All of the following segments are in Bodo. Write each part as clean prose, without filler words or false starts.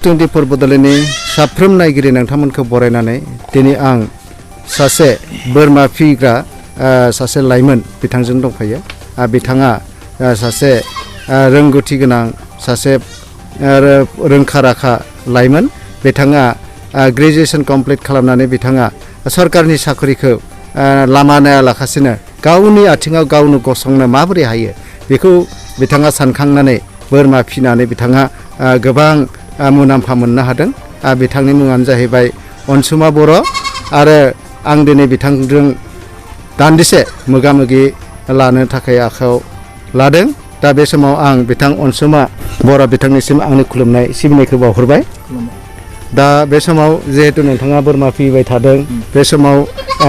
24 बड'लेण्डनि साफ्रोम नायगिरि नोंथांमोनखौ बरायनानै दिनै आं सासे बोरमा फिग्रा सासे लाइमोन बिथांजों दंफायो। बिथाङा सासे रोंगौथि गोनां सासे रोंखा राखा लाइमोन। बिथाङा ग्रेजुएसन कमप्लिट खालामनानै बिथाङा सरकारनि साख्रिखौ लामा नायालासिनो गावनि आथिङाव गावनो गसंनो माबोरै हायो बेखौ बिथाङा सानखांनानै बोरमा फिनानै बिथाङा गोबां मुलाम्फा मोननो हादों। बिथांनि मुङानो जाहैबाय अनसुमा बर' आरो आं दिनै बिथांजों दान्दिसे मोगामोगि लानो थाखाय आखायाव लादों। दा बे समाव आं बिथां अनसुमा बर' बिथांनिसिम आंनि खुलुमनाय सिबिनायखौ बावहरबाय। दा बे समाव जिहेतु नोंथाङा बोरमा फिबाय थादों, बे समाव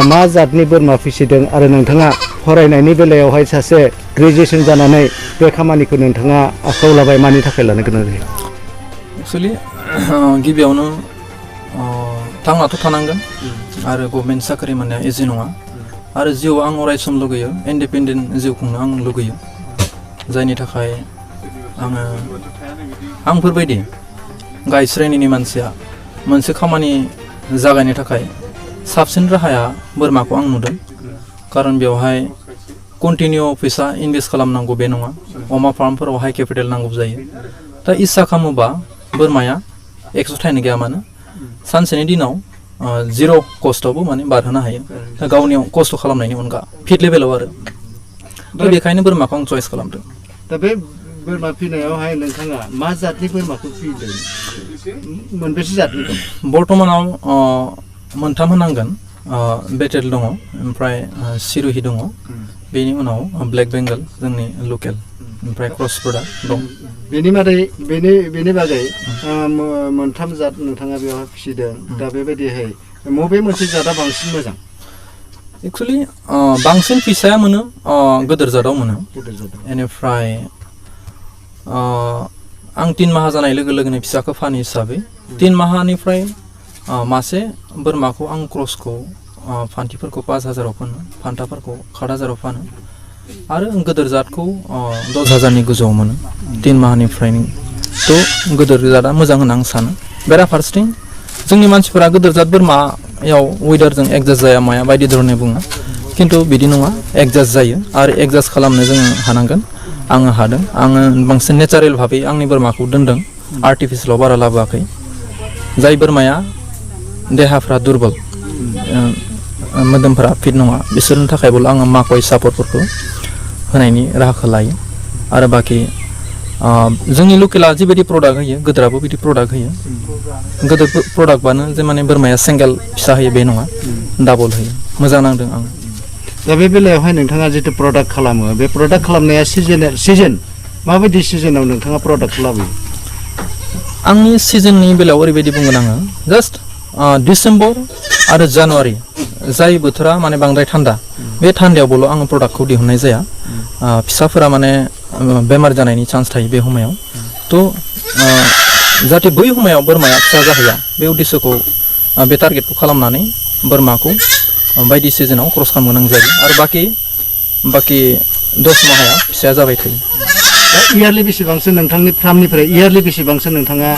मा जातनि बोरमा फिसिदों आरो नोंथाङा फरायनायनि बेलायावहाय सासे ग्रेजुएसन जानानै बे खामानिखौ नोंथाङा आखायाव लाबाय, मानि थाखाय लानो गोनां जायो? एक्चुअली गिबियावनो थांनाथ' थानांगोन आरो गभर्नमेन्ट साख्रि मोननाया इजि नङा आरो जिउआव आं अराय सम लुगैयो, इन्डिपेन्डेन्ट जिउ खुंनो आं लुगैयो। जायनि थाखाय आंफोरबायदि गाहाय श्रेणिनि मानसिया मोनसे खामानि जागायनो थाखाय साबसिन राहाया बोरमाखौ आं नुदों। खारन बेवहाय कन्टिनिउ फैसा इनभेस्ट खालामनांगौ बे नङा। अमा फार्मफोराव हाइ केपिटेल नांगौ जायो। दा इस्सा खालामोबा बोरमाया 100 थाइनो गैया मानो सानसेनि दिनाव 0 कस्टआवबो माने बारहोनो हायो। दा गावनि खस्थ' खालामनायनि अनगा फिट लेभेलाव आरो दा बेखायनो बोरमाखौ आं चयस खालामदों। दा बे बोरमा फिनायावहाय नोंथाङा मा जातनि बोरमाखौ फिदों? मोनबेसे जातनि दं? बर्तमानाव मोनथाम होनांगोन। बेटेल दङ, ओमफ्राय सिरुहि दङ, बेनि उनाव ब्लेक बेंगल जोंनि लकेल, ओमफ्राय क्रस प्रडाक्ट दं। बेनि बागै मोनथाम जात नोंथाङा बेवहाय फिसिदों। दा बेबायदिहाय बबे मोनसे जातआ बांसिन मोजां? एक्चुअली बांसिन फैसाया मोनो गोदोर जादाव मोनो। बेनिफ्राय आं 3 माहा जानाय लोगो लोगोनो फिसाखौ फानो हिसाबै 3 माहानिफ्राय मासे बोरमाखौ आं क्रसखौ फान्थिफोरखौ 5,000आव फानो, फान्थाफोरखौ 7,000आव फानो आरो गोदोर जातखौ 10,000नि गोजौआव मोनो 3 माहानिफ्रायनो। थ' गोदोर जातआ मोजां होनना आं सानो। बेराफारसेथिं जोंनि मानसिफोरा गोदोर जात बोरमायाव वेदारजों एडजास्ट जाया माया बायदि धरनै बुङो, खिन्थु बिदि नङा, एडजास्ट जायो आरो एडजास्ट खालामनो जोङो हानांगोन। आङो हादों। आङो बांसिन नेचारेल भाबै आंनि बोरमाखौ दोनदों, आर्टिफिसियेलाव बारा लाबोआखै। जाय बोरमाया देहाफ्रा दुरबल, मोदोमफ्रा फिट नङा, बिसोरनि थाखायबो आङो माकय सापर्टफोरखौ होनायनि राहाखौ लायो। आरो बाखि जोंनि लकेला जिबायदि प्रडाक्ट होयो गोदोराबो बिदि प्रडाक्ट होयो। गोदोर प्रडाक्टबानो जे माने बोरमाया सिंगेल फिसा होयो बे नङा, डाबल होयो। मोजां नांदों आं। दा बे बेलायावहाय नोंथाङा जितु प्रडाक्ट खालामो, बे प्रडाक्ट खालामनाया सिजोन माबायदि सिजोनाव नोंथाङा प्रडाक्टखौ लाबोयो? आंनि सिजननि बेलायाव ओरैबायदि बुंगोन आङो, जास्ट डिसेम्बर आरो जानुवारि जाय बोथोरा माने बांद्राय थान्दा, बे थान्दायावबोल' आङो प्रडाक्टखौ दिहुननाय जाया। फिसाफोरा माने बेमार जानायनि चान्स थायो बे समायाव। थ' जाहाथे बै समायाव बोरमाया फिसा जाहैया, बे उद्देশ্যखौ बे टारगेटखौ खालामनानै बोरमाखौ बायदि सिजोनाव क्रस खालामनो गोनां जायो आरो बाखि 10 माहाया फिसाया जाबाय थायो। दा इयारलि बेसेबांसो नोंथांनि फार्मनिफ्राय इयारलि बेसेबांसो नोंथाङा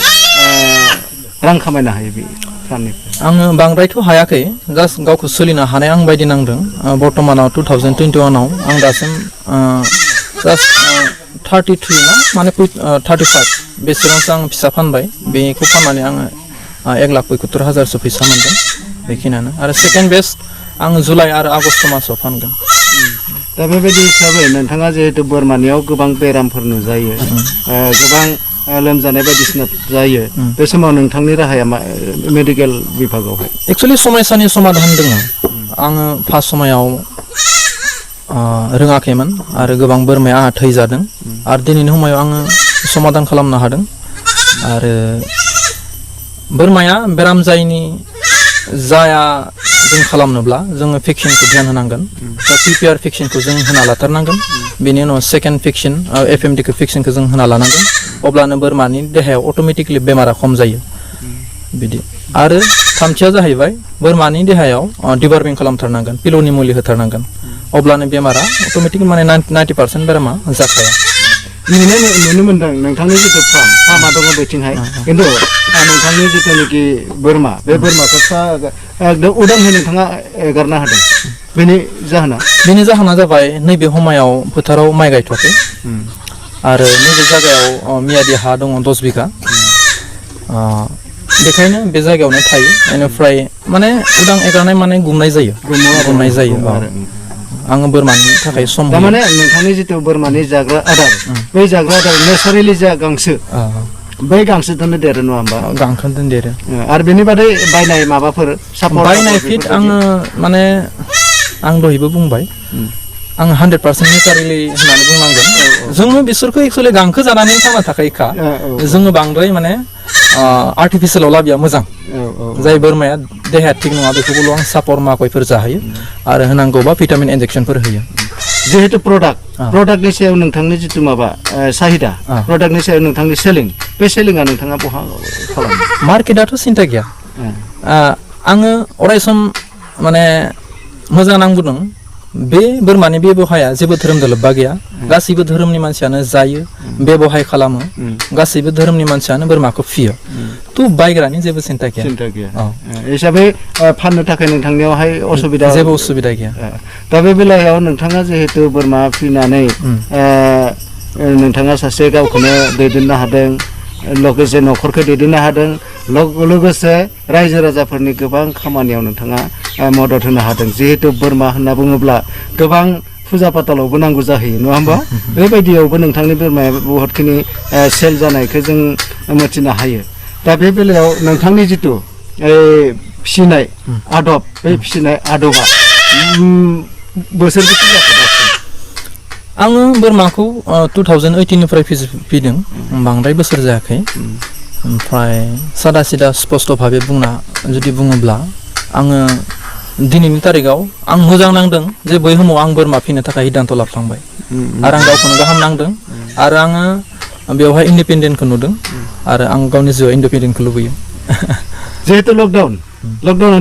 रां खामायनो हायो बे फार्मनिफ्राय? आङो बांद्रायथ' हायाखै, जास्ट गावखौ सोलिनो हानाय आं बायदि नांदों। बर्तमानाव 2021आव आं दासिम जास्ट 33 ना माने 35 बेसेबांसो आं फिसा फानबाय। बेखौ फाननानै आङो 1,75,000सो फैसा मोनदों। बेखिनियानो। आरो सेकेन्ड बेस्ट आङो जुलाइ आरो आगस्ट मासाव फानगोन। दा बेबायदि हिसाबै नोंथाङा जिहेतु बोरमानियाव गोबां बेरामफोर नुजायो, गोबां लोमजानाय बायदिसिना जायो, बे समाव नोंथांनि राहाया मा मेडिकेल बिभागावहाय? एक्चुअलि समयसानि समाधान दङ। आङो फार्स्ट समायाव रोङाखैमोन आरो गोबां बोरमाया आंहा थैजादों आरो दिनैनि समायाव आङो समाधान खालामनो हादों। आरो बोरमाया बेराम जाया जों खालामनोब्ला जोङो भेक्सिनखौ ध्यान होनांगोन। दा पिपिआर भेक्सिनखौ जों होना लाथारनांगोन। बेनि उनाव सेकेन्ड भेक्सिन एफएमडिखौ भेक्सिनखौ जों होना लानांगोन। अब्लानो बोरमानि देहायाव अट'मेटिकलि बेमारा खम जायो बिदि। आरो थामथिया जाहैबाय बोरमानि देहायाव डिबार्मिं खालामथारनांगोन, पिल'नि मुलि होथारनांगोन। अब्लानो बेमारा अट'मेटिक माने 90% बेरामा जाखाया। नुनो मोनदों नोंथांनि जिथु फार्मा दङ बेथिंहाय खिन्थु नोंथांनि जिथुनाखि बोरमा बे बोरमाखौ एकदम उदांहै नोंथाङा एगारना होदों बेनि जाहोना जाबाय नैबे समायाव फोथाराव माइ गायथ'वाखै आरो नैबे जायगायाव मियादि हा दङ 10 बिघा बेखायनो बे जायगायावनो थायो बेनिफ्राय माने उदां एगारनाय माने गुमनाय जायो आङो बोरमानि थाखाय सम थारमाने नोंथांनि जिथु बोरमानि जाग्रा आदार बै जाग्रा आदार नेचारेलि जा गांसो बै गांसोजोंनो देरो नङा होमबा गांसोजों देरो आरो बेनि बादै बायनाय माबाफोर बायनाय फिट आङो माने आं दहायबो बुंबाय आं 100% नेचारेलि होननानै बुंनांगोन जोङो बिसोरखौ एक्चुअली गांखो जानानै थांना थाखायखा जोङो बांद्राय माने आर्टिफिशियलाव लाबोया मोजां जाय बोरमाया देहाया थिग नङा बेखौबोल' आं सापर माकयफोर जाहोयो आरो होनांगौबा भिटामिन इन्जेक्सनफोर होयो जिहेतु प्रडाक्टनि सायाव नोंथांनि जिथु माबा साहिदा प्रडाक्टनि सायाव नोंथांनि सेलिं बे सेलिंआ नोंथाङा बहा खालामो मार्केटआथ' सिन्था गैया आङो अरायसम माने मोजां नांबोदों बे बोरमानि बेबहाया जेबो धोरोमजों लोब्बा गैया गासैबो धोरोमनि मानसियानो जायो बेबहाय खालामो गासैबो धोरोमनि मानसियानो बोरमाखौ फियो थ' बायग्रानि जेबो सिन्था गैया हिसाबै फाननो थाखाय नोंथांनियावहाय जेबो उसुबिदा गैया दा बे बेलायाव नोंथाङा जिहेतु बोरमा फिनानै नोंथाङा सासे गावखौनो दैदेननो हादों लोगोसे न'खरखौ दैदेननो हादों लोगोसे रायजो राजाफोरनि गोबां खामानियाव नोंथाङा मदद होनो हादों जिहेतु बोरमा होनना बुङोब्ला गोबां फुजा फाथालावबो नांगौ जाहैयो नङा होमबा बेबायदियावबो नोंथांनि बोरमाया बहुतखिनि सेल जानायखौ जों मिथिनो हायो दा बे बेलायाव नोंथांनि जिथु फिसिनाय आदब बे फिसिनाय आदबा बोसोरबेसे जाखो आङो बोरमाखौ 2018 निफ्राय फिदों बांद्राय बोसोर जायाखै ओमफ्राय सादा सिदा स्पष्ट भाबै जुदि बुङोब्ला आङो दिनैनि तारिखाव आं मोजां नांदों जे बै समाव आं बोरमा फिनो थाखाय सिद्धान्त लाफ्लांबाय आरो आं गावखौनो गाहाम नांदों आरो आङो बेवहाय इन्डिपेन्डेन्टखौ नुदों आरो आं गावनि जिउआव इन्डिपेन्डेन्टखौ लुबैयो जिहेतु लकडाउन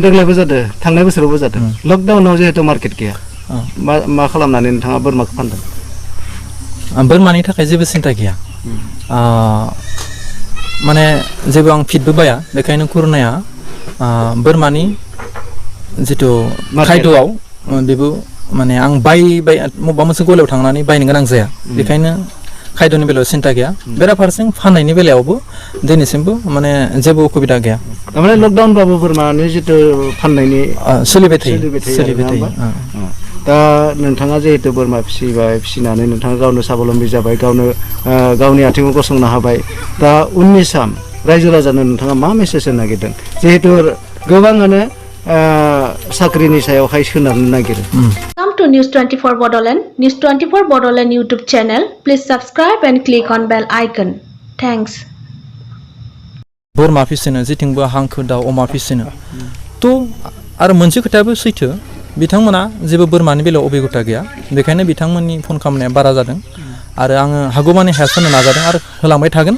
देग्लायबो जादों थांनाय बोसोरावबो जादों लकडाउनाव जिहेतु मार्केट गैया मा खालामनानै नोंथाङा बोरमाखौ फानदों बोरमानि थाखाय जेबो सिन्था गैया माने जेबो आं फिटबो बाया बेखायनो कुरनाया बोरमानि जिथु खायद'आव बेबो माने आं बबेबा मोनसे गलायाव थांनानै बायनो गोनां जाया बेखायनो खायद'नि बेलायाव सिन्था गैया बेराफारसें फाननायनि बेलायावबो दिनैसिमबो माने जेबो उसुबिदा गैया थारमाने लकडाउनबाबो बोरमानि जिथु फाननायनि सोलिबाय थायो दा नोंथाङा जिहेतु बोरमा फिसिनानै नोंथाङा गावनो साबलम्बी जाबाय गावनि आथिङाव गसंनो हाबाय दा उननि सान रायजो राजानो नोंथाङा मा मेसेज होनो नागिरदों जिहेतु गोबाङानो साख्रिनि सायावहाय सोनारनो नागिरो Welcome to News 24 Bodoland. News 24 Bodoland YouTube channel. Please subscribe and click on bell icon. Thanks. बोरमा फिसिनो जेथिंबो हांखो दाउ अमा फिसिनो थ' आरो मोनसे खोथायाबो सैथो बिथांमोना जेबो बोरमानि बेलायाव अभिगता गैया बेखायनो बिथांमोननि फन खालामनाया बारा जादों आरो आङो हागौमानि हेल्प होनो नाजादों आरो होलांबाय थागोन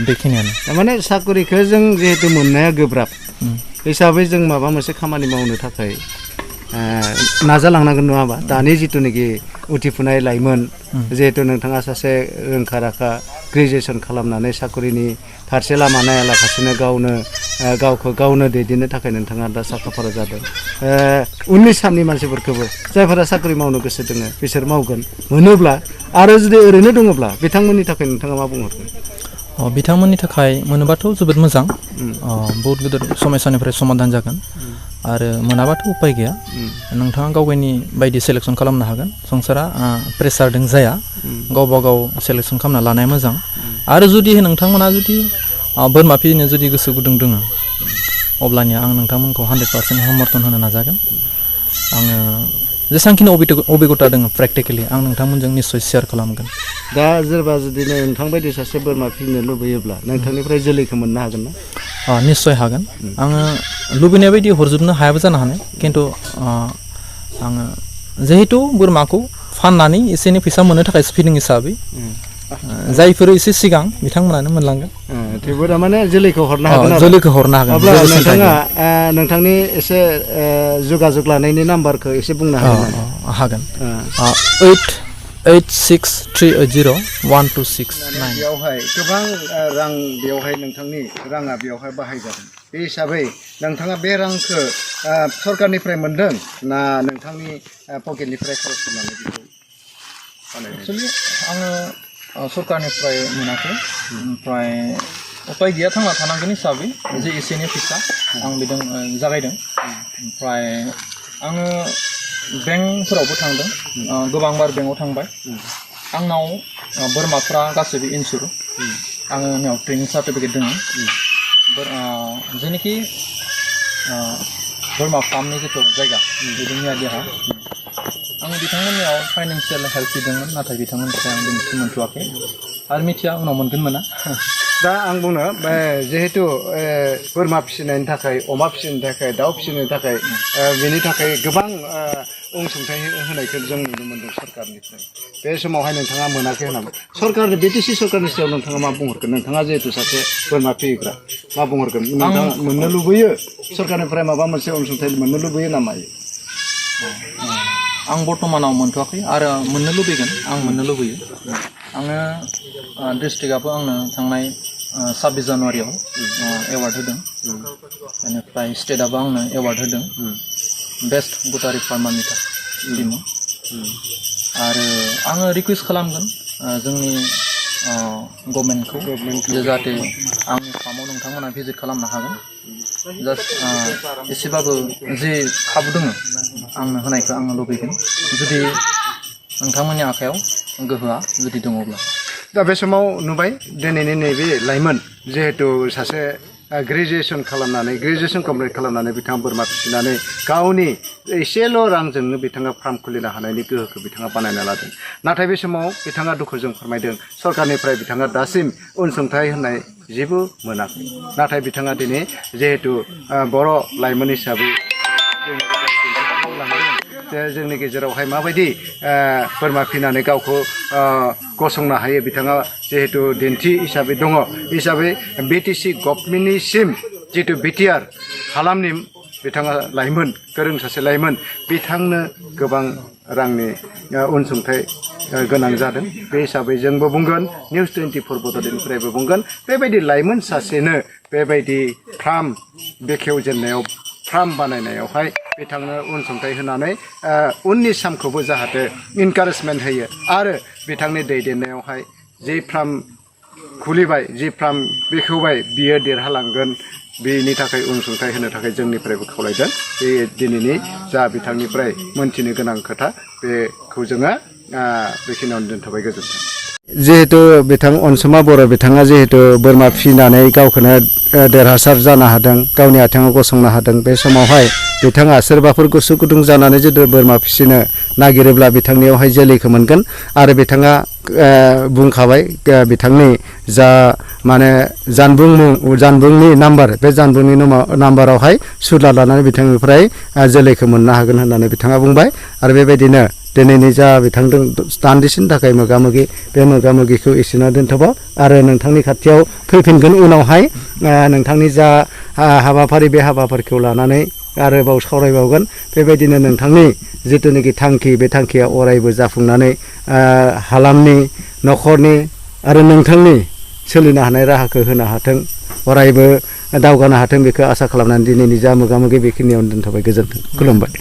बेखिनियानो माने साख्रिखौ जों जिहेतु मोननाया गोब्राब हिसाबै जों माबा मोनसे खामानि मावनो थाखाय नाजालांनांगोन नङा होमबा दानि जिथुनाखि उथिफुनाय लाइमोन जिहेतु नोंथाङा सासे रोंखा राखा ग्रेजुवेसन खालामनानै साख्रिनि फारसे लामा नायालासिनो गावखौ गावनो दैदेननो थाखाय नोंथाङा दा साखाफारा जादों उननि साननि मानसिफोरखौबो जायफोरा साख्रि मावनो गोसो दङ बिसोर मावगोन मोनोब्ला आरो जुदि ओरैनो दङब्ला बिथांमोननि थाखाय नोंथाङा मा बुंहरगोन बिथांमोननि थाखाय मोनोबाथ' जोबोद मोजां बहुत गिदिर समस्यानिफ्राय समाधान जागोन आरो मोनाबाथ' उपाय गैया नोंथाङा गावनि बायदि सेलेक्सन खालामनो हागोन संसारा प्रेसारजों जाया गावबा गाव सेलेक्सन खालामना लानाया मोजां आरो जुदि नोंथांमोना जुदि बोरमा फिसिनो जुदि गोसो गुदुं दङ अब्लानिया आं नोंथांमोनखौ 100% समर्थन होनो नाजागोन आङो जेसांखिनि अभिगता दङ प्रेक्टिकेलि आं नोंथांमोनजों निस्सय शेयार खालामगोन दा सोरबा जुदि नोंथां बायदि सासे बोरमा फिसिनो लुबैयोब्ला नोंथांनिफ्राय जोलैखौ मोननो हागोन ना निस्सय हागोन आङो लुबैनाय बायदि हरजोबनो हायाबो जानो हानाय खिन्थु आङो जिहेतु बोरमाखौ फाननानै एसे एनै फैसा मोननो थाखायसो फिदों हिसाबै जायफोर एसे सिगां बिथांमोनानो मोनलांगोन थेवबो थारमाने जोलैखौ हरनो हागोन अब्ला नोंथाङा नोंथांनि एसे जगाजग लानायनि नाम्बारखौ एसे बुंनो हागोन 8 8638012669 बेयावहाय गोबां रां बेयावहाय नोंथांनि राङा बेयावहाय बाहायजादों बे हिसाबै नोंथाङा बे रांखौ सरकारनिफ्राय मोन्दों ना नोंथांनि पकेटनिफ्राय खरस खालामनानै बेखौ बानायदों? एक्सुवेलि आङो सरकारनिफ्राय मोनाखै ओमफ्राय उपाय गैया थांना थानांगोन हिसाबै जे एसे एनै फैसा आं बेजों जागायदों ओमफ्राय आङो बेंकफोरावबो थांदों गोबांबार बेंकआव थांबाय आंनाव बोरमाफ्रा गासैबो इन्सुर आंनियाव ट्रेनिं सार्टिफिकेट दङ जेनोखि बोरमा फार्मनि जिथु जायगा बेजोंनिया देहा आङो बिथांमोननियाव फाइनान्सियेल हेल्प बिदोंमोन नाथाय बिथांमोननिफ्राय आं दिनैसिम मोनथ'वाखै आरो मिथिया उनाव मोनगोन मोना दा आं बुंनो जिहेतु बोरमा फिसिनायनि थाखाय अमा फिसिनो थाखाय दाउ फिसिनो थाखाय बेनि थाखाय गोबां अनसुंथाइ होनायखौ जों नुनो मोनदों सरकारनिफ्राय बे समावहाय नोंथाङा मोनाखै होननानै सरकारनि BTC सरकारनि सायाव नोंथाङा मा बुंहरगोन नोंथाङा जिहेतु सासे बोरमा फिसिग्रा मा बुंहरगोन नोंथाङा मोननो लुबैयो सरकारनिफ्राय माबा मोनसे अनसुंथाइ मोननो लुबैयो ना मायो? आं बर्तमानाव मोनथ'वाखै आरो मोननो लुबैगोन आं मोननो लुबैयो आङो डिस्ट्रिक्टआबो आंनो थांनाय 26 जानुवारियाव एवार्ड होदों बेनिफ्राय स्टेटआबो आंनो एवार्ड होदों बेस्ट गटारि फार्मारनि थाखाय आरो आङो रिकुवेस्ट खालामगोन जोंनि गभर्नमेन्टखौ जाहाथे आंनि फार्माव नोंथांमोना भिजिट खालामनो हागोन जास्ट एसेबाबो जे खाबु दङ आंनो होनायखौ आङो लुबैगोन जुदि नोंथांमोननि आखायाव गोहोआ जुदि दङब्ला दा बे समाव नुबाय दिनैनि नैबे लाइमोन जिहेतु सासे ग्रेजुवेसन कमप्लिट खालामनानै बिथाङा बोरमा फिसिनानै गावनि एसेल' रांजोंनो बिथाङा फार्म खुलिनो हानायनि गोहोखौ बिथाङा बानायना लादों नाथाय बे समाव बिथाङा दुखुजों फोरमायदों सरकारनिफ्राय बिथाङा दासिम अनसुंथाइ होनाय जेबो मोनाखै नाथाय बिथाङा दिनै जिहेतु बर' लाइमोन हिसाबै जोंनि गेजेरावहाय माबायदि बोरमा फिनानै गावखौ गसंनो हायो बिथाङा जिहेतु दिन्थि हिसाबै दङ हिसाबै BTC गभर्नमेन्टनिसिम जिहेतु BTR हालामनि बिथाङा लाइमोन गोरों सासे लाइमोन बिथांनो गोबां रांनि अनसुंथाइ गोनां जादों बे हिसाबै जोंबो बुंगोन निउस 24 बड'लेण्डनिफ्रायबो बुंगोन बेबायदि लाइमोन सासेनो बेबायदि फार्म बेखेवजेननायाव फार्म बानायनायावहाय बिथांनो अनसुंथाइ होनानै उननि समखौबो जाहाथे इनकारेजमेन्ट होयो आरो बिथांनि दैदेननायावहाय जि फार्म खुलिबाय जि फार्म बेखेवबाय बियो देरहालांगोन बेनि थाखाय अनसुंथाइ होनो थाखाय जोंनिफ्रायबो खावलायदों बे दिनैनि जा बिथांनिफ्राय मोनथिनो गोनां खोथा बेखौ जोङो बेखिनियावनो दोनथ'बाय गोजोन्थों। जिहेतु बिथां अनसुमा बर' बिथाङा जिहेतु बोरमा फिसिनानै गावखौनो देरहासार जानो हादों गावनि आथिङाव गसंनो हादों बे समावहाय बिथाङा सोरबाफोर गोसो गुदुं जानानै जुदि बोरमा फिसिनो नागिरोब्ला बिथांनियावहाय जोलैखौ मोनगोन आरो बिथाङा बुंखाबाय बिथांनि जा माने जानबुंनि नाम्बार बे जानबुंनि नाम्बारावहाय सुलाद लानानै बिथांनिफ्राय जोलैखौ मोननो हागोन होननानै बिथाङा बुंबाय आरो बेबायदिनो दिनैनि जा बिथांजों दान्दिसेनि थाखाय मोगा-मोगि बे मोगा-मोगिखौ एसेनो दोनथ'बाय आरो नोंथांनि खाथियाव फैफिनगोन उनावहाय नोंथांनि जा हाबाफारि बे हाबाफारिखौ लानानै आरोबाव सावरायबावगोन बेबायदिनो नोंथांनि जिथुनाखि थांखि बे थांखिया अरायबो जाफुंनानै हालामनि न'खरनि आरो नोंथांनि सोलिनो हानाय राहाखौ होनो हाथों अरायबो दावगानो हाथों बेखौ आसा खालामनानै दिनैनि जा मोगा-मोगि बेखिनियावनो दोनथ'बाय गोजोन्थों खुलुमबाय।